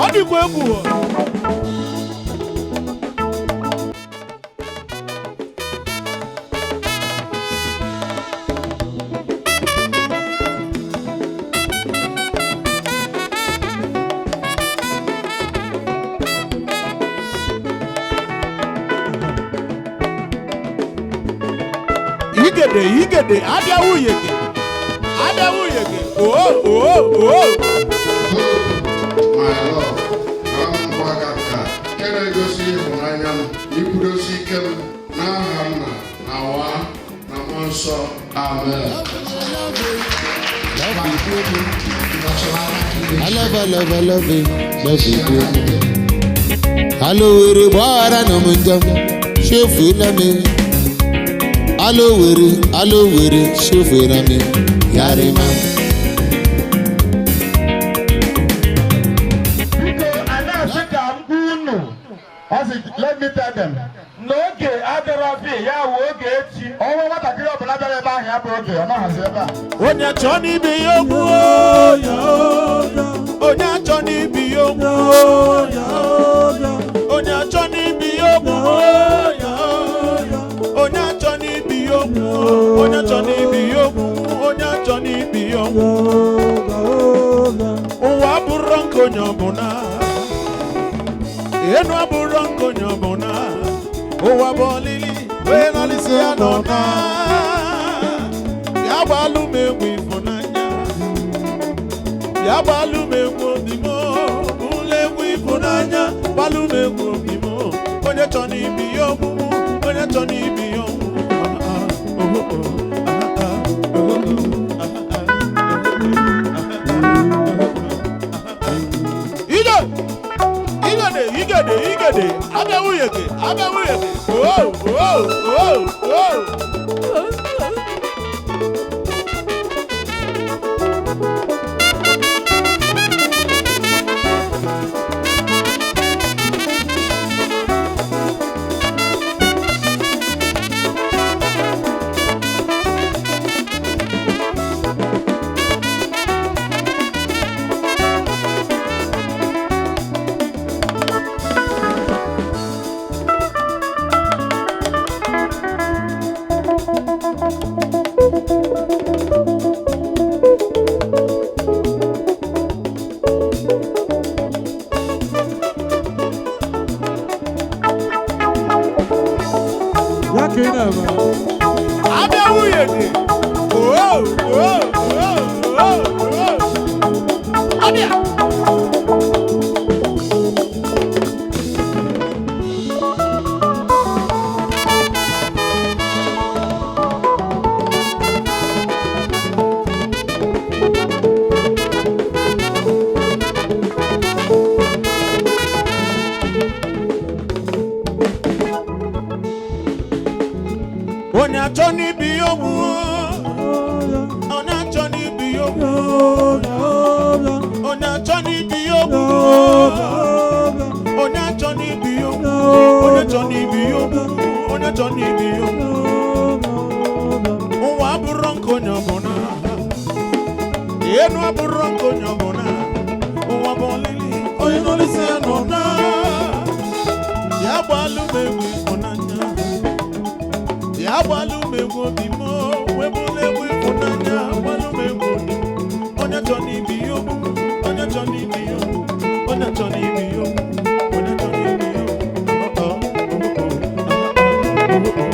Ọ dịkwa egwu o. Igede igede abịa nwunye gị, abịa nwunye gị, oo oo oo. My love, ka m gwa gị nke a, nke na-egosi ịhụnanya m na ikwudosi ike m n'aha Nna na Nwa na Mmụọ Nsọ. Amen. I love, I love, I love you, love you, baby. Alo were gbara na m njọ, chefuola m. Alo were, alo were, chefuola m. Yarima. Biko, a na-asị ka m gwa unu, ọ sị, let me tell them na oge adịrọ fi ya wụ oge echi ọnwa. Nwatakịrị ọbụla bịara ebe ahụ, ya bụ oge ọ nọghazi ebe a. Onye achọ n'ibe ya okwu, onye achọ n'ibe ya okwu, onye achọ n'ibe ya okwu, onye achọ n'ibe ya okwu, onye achọ n'ibe ya okwu, onye achọ n'ibe ya okwu. Ụwa abụrọ nke onye ọbụla, enu abụrọ nke onye ọbụla. Ụwa bụ ọlịlị wee nọlịsị ya nọ na ya. Gbalụ m egwu ịfụnanya, ya gbalụ m egwu obi m, bụla egwu ịfụnanya, gbalụ m egwu obi m. Onye chọ n'ibi ya ogbugbu, onye chọ n'ibi ya ọnwụ. Ah, ah, oh, oh, ah, ah, oh, oh, ah, ah, Ije! Igede, igede, igede, abịa nwunye gị, abịa nwunye gị, oo, oo, oo, oo. Ya ka ị na-eme. Abịa nwunye gị, oo, oo, oo, oo, oo. Abịa! Onye achọ n'ibi ya ogbu, onye achọ n'ibi ya ogbu, onye achọ n'ibi ya ogbu, onye achọ n'ibi ya ogbu, onye achọ n'ibi ya ogbu, onye achọ n'ibi ya ogbu. Ụwa abụrọ nke onye ọbụla, enu abụrọ nke onye ọbụla. Ụwa bụ ọlịlị onye nọlịsị ya nọ na ya. Gbalụ m egwu ịfụnanya, ya gbalụ m egwu obi m, webụla egwu ịfụnanya, gbalụ m egwu obi m. Onye chọ n'ibi ya ogbu, onye chọ n'ibi ya ogbu, onye chọ n'ibi ya ogbu, onye chọ n'ibi ya ogbu. Oh, oh, oh, oh, oh, oh,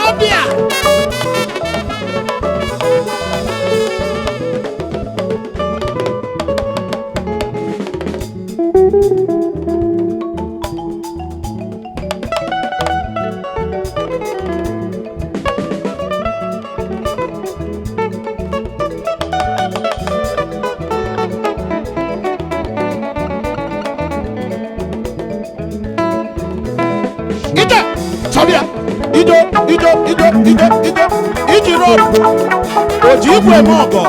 Abịa! Chọbịa ido ido ido ido ido iji rọdụ oji igwe eme ọgọ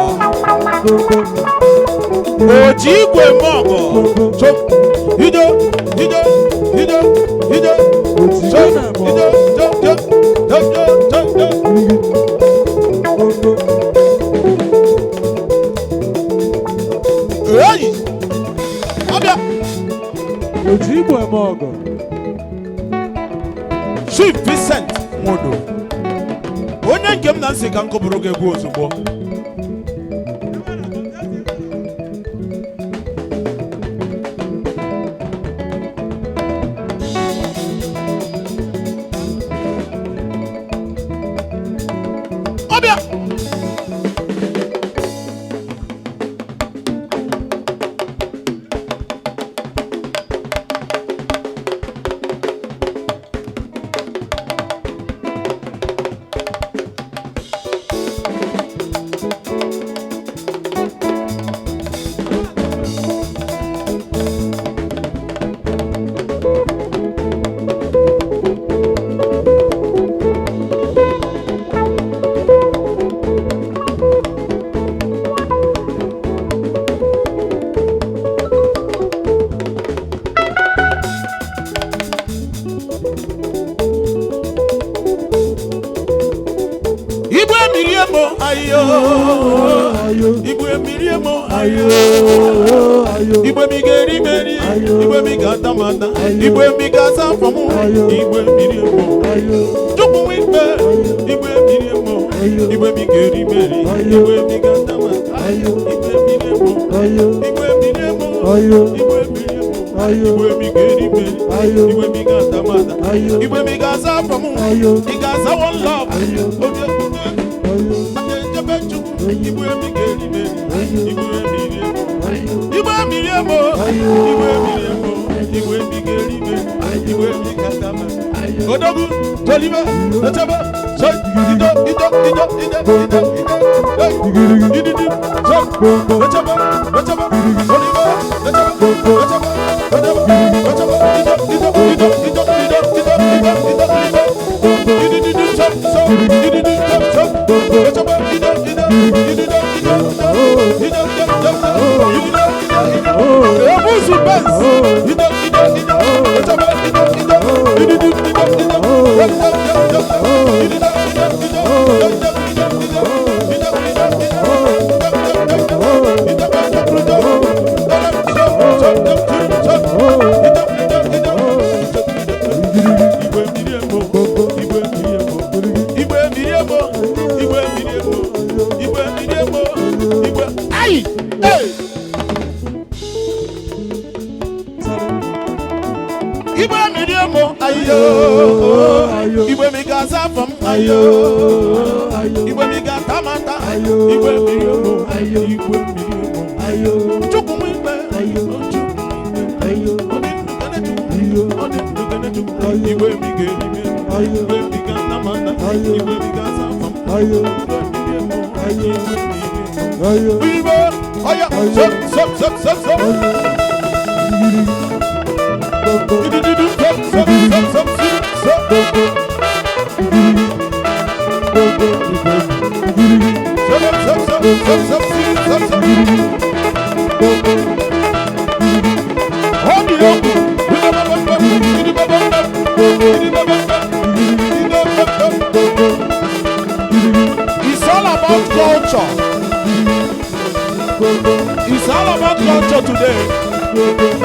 oji igwe eme ọgọ so ido ido ido ido so ido do do do do do do. Eyi! Ọbịa! Oji igwe eme ọgọ. Chief Vincent Nwodo, onye nke m na nsị ka m kụpụrụ gị egwu ozugbo. Ọbịa! Igwe mmiri emo ayo. Igwe mmiri emo ayo. Igwe mi ga-eri m eri. Igwe mi ga-ata m ata. Igwe mi ga-asa afọ m. Igwe mmiri emo. Chukwu nwe ikpe. Igwe mmiri emo. Igwe mi ga-eri m eri. Igwe mi ga-ata m ata. Igwe mmiri emo. Igwe mmiri emo. Igwe mmiri emo. Igwe mi ga-eri m eri. Igwe mi ga-ata m ata. Igwe mi ga-asa afọ m. Ị ga-asa one love. Obi ekwute. Ejebe Chukwu. Igwe mi ga-eri m eri. Igwe mmiri emo. Igwe mmiri emo. Igwe mmiri emo. Igwe mi ga-eri m eri. Igwe mi ga-ata m ata. Odogwu, Tolibe, Echebe, so, Ido, Ido, Ido, Ido, Ido, Ido, hey, Ididi, so, Echebe, Echebe, Tolibe, Echebe, Echebe, Echebe, Echebe, Ido, Ido, Ido, Ido, Ido, Ido, Ido, Ido, Ido, Ididi, so, so, Ididi, so, so, Echebe, Ido, Ido, Idido, Ido, Ido, Ido, Ido, Ido, Ido, Ido, Ebusu Benz, Ido, Ido, Ido, Echebe, Ido, Ido, Ididi, Ido, Ido, Ido, Ido, Ido, Ido, Ido, Igwe mmiri emo ayo, igwe mi ga-aza afọ m ayo, igwe mi ga-ata m ata, igwe mmiri emo, igwe mmiri emo, Chukwu m ikpe, Chukwu m ikpe, ọ dị ndụ kene Chukwu, ọ dị ndụ kene Chukwu, igwe mi ga-eri m eri, igwe mi ga-ata m ata, igwe mi ga-aza afọ m, igwe mmiri emo, igwe mmiri emo, igwe ọya, sop sop sop sop sop. It's all about culture. It's all about culture today.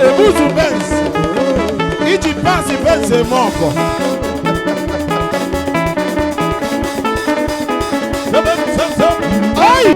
Ebuzu Benz, iji paasị Benz eme ọgọ. Ai!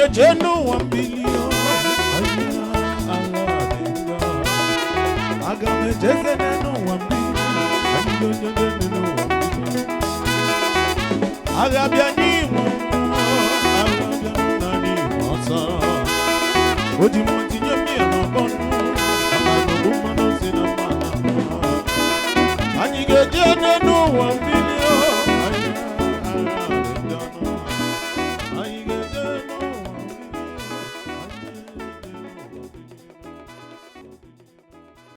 eje n'ụwa mbili o. Ahịa agha dị njọ. Aga m ejeze n'ụwa mbili. Anyị ga-eje n'ụwa mbili. Agha bịa n'inwe, agha bịa n'ala Igbo ọsọ. O ji m.